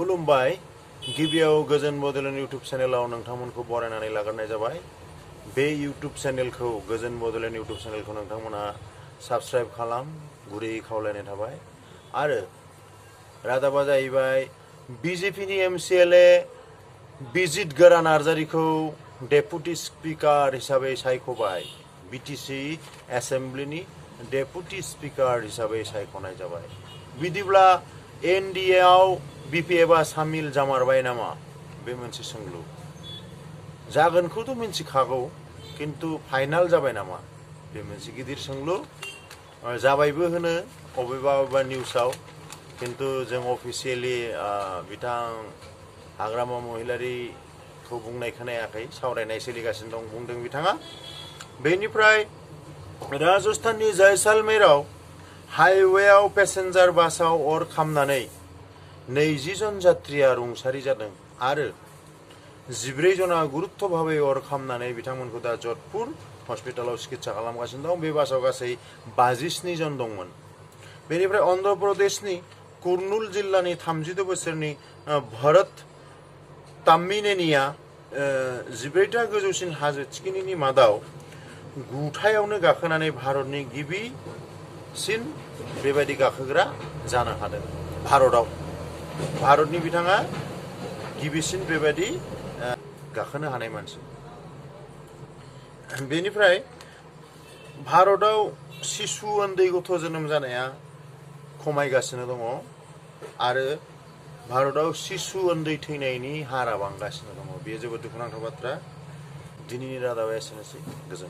खुलुमबाय गिबियाव गोजोन बड'लेण्ड इउट्युब चेनेलाव नोंथांमोनखौ बरायनानै लाग्रोनाय जाबाय। बे इउट्युब चेनेलखौ गोजोन बड'लेण्ड इउट्युब चेनेलखौ नोंथांमोना साबस्क्राइब खालाम गुरै खावलायनाय थाबाय। आरो रादाबा जाहैबाय बिजेपिनि एमसिएलए बिजित गोरा नार्जारिखौ डेपुटि स्पिकार हिसाबै सायख'बाय। बिटिसि एसेम्ब्लिनि डेपुटि स्पिकार हिसाबै सायख'नाय जाबाय। बिदिब्ला एनडिएआव बिपिएफआ सामिल जामारबाय नामा? बे मोनसे सोंलु। जागोनखौथ' मिन्थिखागौ, किन्तु फाइनाल जाबाय नामा? बे मोनसे गिदिर सोंलु। जाबायबो होनो अबेबा अबेबा निउसाव, किन्तु जों अफिसियेलि बिथां हाग्रामा महिलारिखौ बुंनाय खोनायाखै। सावरायनाय सोलिगासिनो दं बुंदों बिथाङा। बेनिफ्राय राजस्थाननि जैसलमेराव हाइवेआव पेसेन्जार बासाव अर खामनानै 20 जन यात्रिया रुंसारि जादों आरो 14 जना गुरुत्व भाबै अर खामनानै बिथांमोनखौ दा जधपुर हस्पिटालाव सिकित्सा खालामगासिनो दं। बे बासाव गासै 57 जन दंमोन। बेनिफ्राय अन्ध्र प्रदेशनि कुर्नुल जिल्लानि 32 बोसोरनि भरत ताम्मिनेनिया 14टा गोजौसिन हाजो थिखिनिनि मादाव 9थायावनो गाखोनानै भारतनि गिबिसिन बेबायदि गाखोग्रा जानो हादों। भारतनि बिथाङा गिबिसिन बेबायदि गाखोनो हानाय मानसि। बेनिफ्राय भारतआव शिशु उन्दै गथ' जोनोम जानाया खमायगासिनो दङ आरो भारतआव शिशु उन्दै थैनायनि हारा बांगासिनो दङ। बेयो जोबोद दुखुनांथाव बाथ्रा। दिनैनि रादाबा एसेनोसै। गोजोन्थों।